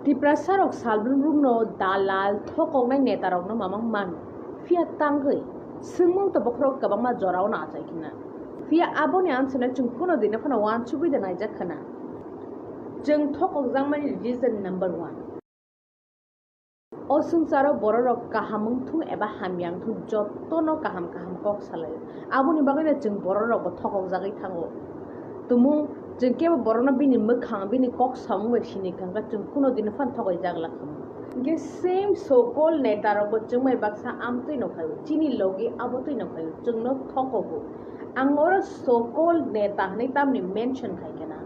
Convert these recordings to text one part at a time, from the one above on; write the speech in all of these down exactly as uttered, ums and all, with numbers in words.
Tiprasa rok salbrumrumno dalal thokoknai netarokno mamang mano. Phiya tangwi swngmung to bokhorok kwbangma jorao no achai khna. Phiya aboni answer no chwng kuno dino phano uansugwi de naijak khna. Chwng thokokjakmani reason number one. O swngcharo bororok kaham wngthung eba hamya wngthung, jotono kaham kaham kok salaio. Aboni bagwino chwng bororokbo thokokjagwi thango. Tumung chwng kebo borokno bini mwkhang, bini kok samung bai sini kha, hwnkhe chwng kuno dino phano thokoi jagla khamu. Hwnkhe same so-called netarokbo chwng bai baksa amtwino khaio, chini logi abotwino khaio, chwngno thokogo. Ang oro so-called neta hwnwi tamni mention khai khe na?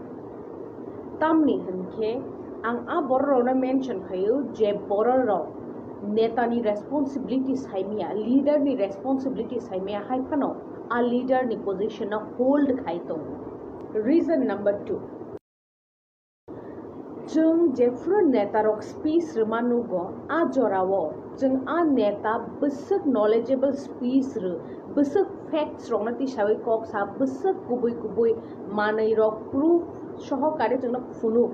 Tamni hwnkhe ang a bororokno mention khaio je bororok netani responsibility saimaya, leader ni responsibility saimaya, hai phano a leader ni position no hold khai tongo. Reason number two, chwng jephru netarok speech rwma nugo, a jorao chwng a neta bwswk knowledgeable speech rw, bwswk facts rokno tisawi kok sa, bwswk kubui kubui manwi rok proof sohokare chwngno phunuk.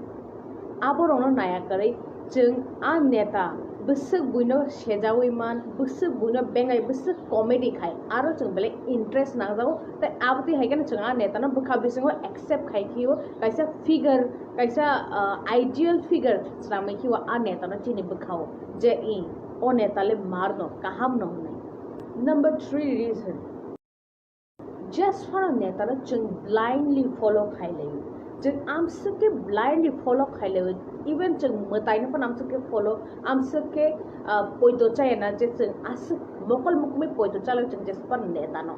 Aborokno naya kwrwi chwng a neta bwswk buino sejawi man, bwswk buino bengai, bwswk comedy khai, aro chwng belai interest nangjago. Tei abotwi hai kheno chwng a netano bwkha bisingo accept khai phio, kaisa figure, kaisa, ah, ideal figure swnamwi khio a netano chini bwkhao je, "I, o neta le marno, kahamno," hwnwi. Number three reason. Just phano netano chwng blindly follow khai laio. Chwng amswk khe blindly follow khai laio. Even chwng mwtaino phano amswk khe follow, amswk khe, ah, poito chaya na je chwng aswk mokol mukumui poito chalai chwng jesphano netano.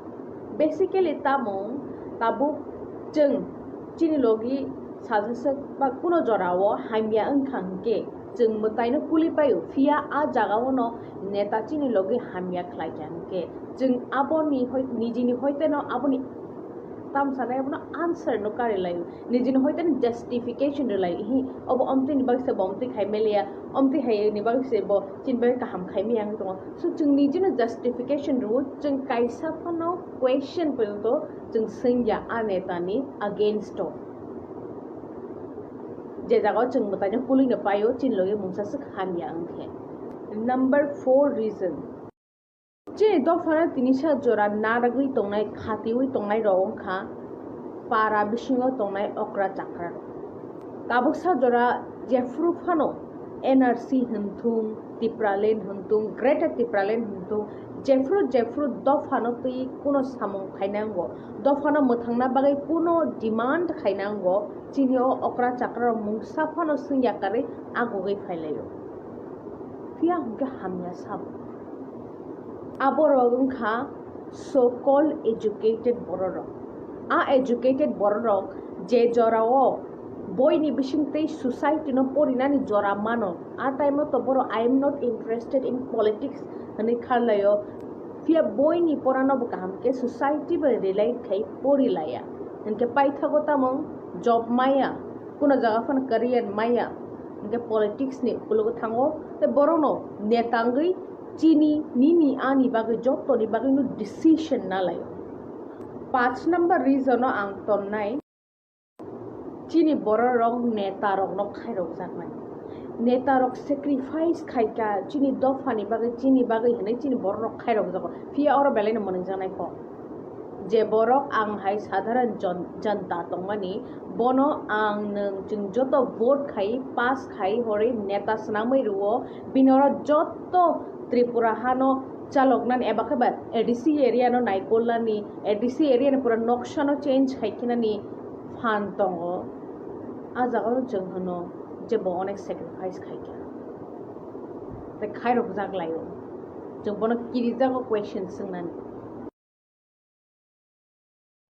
Basically tamo tabuk chwng chini logi sajwswk ba kuno jorao hamya wngkha hwnkhe chwng mwtaino kuli paio, phiya a jagao no neta chini logi hamya khlai kha hwnkhe chwng aboni hoi-, nijini hoiteno aboni tam sanai abono answer no kari laio, nijini hoiteno justification rw laio, hi obo omtwini bagwi se bo omtwi khai meliya, omtwi hai ni bagwi se bo chini bagwi kaham khai maya wngwi tongo. So chwng nijino justification rwo, chwng kaisa phano question porjonto chwng swngya a netani against o. Je jagao chwng mwtaino kulino paio, chini logi mungsa swk hamya wngkhe. Number four reason. Chini dophano tinisa jora narwgwi tongnai, khatiwi tongnai rok wngkha para bisingo tongnai okra chakra rok. Tabuksa jora jephru phano N R C hwnthung, Tipraland hwnthung, Greater Tipraland hwnthung, jephru jephru dophano twi kuno samung khainango, dophano mwthangna bagwi kuno demand khainango, chini o okra chakra rok mungsa phano swngya karwi agugwi phailaio. Phiya hwnkhe hamya sabo. Aborok wngkha so-called educated bororok. A educated bororok je jorao boini bisingtwi society no porinani jora mano, a time o to borok, "I am not interested in politics," hwnwi kharlaio. Phiya boini porano bo kaham khe society bai relate khai pori laya. Hinkhe paithago tamo job maya, kuno jaga phano career maya, hinkhe politics ni ukologo thango, tei borokno neta wngwi chini, nini, ani bagwi, jotoni bagwi no decision na laio. Panch number reason o ang tonnai, chini bororok netarokno khairokjakmani. Netarok sacrifice khaikha chini dophani bagwi, chini bagwi hwnwi chini bororok khairokjago. Phiya oro belaino mwnwngjaknai kok. Je borok ang hai sadharan jon-, janta tongmani, bono ang nwng chwng joto vote khai, pass khai, hori neta swnamwi rwo, bini oro joto Tripura hano chaloknani eba khe ba A D C area no naikolnani, A D C area ni pura noksa no change khai khinani phan tongo. A jaga o chwng hwno je bo onek sacrifice khai kha. Tei khairokjak laio. Chwng bono kirijago question swngnani.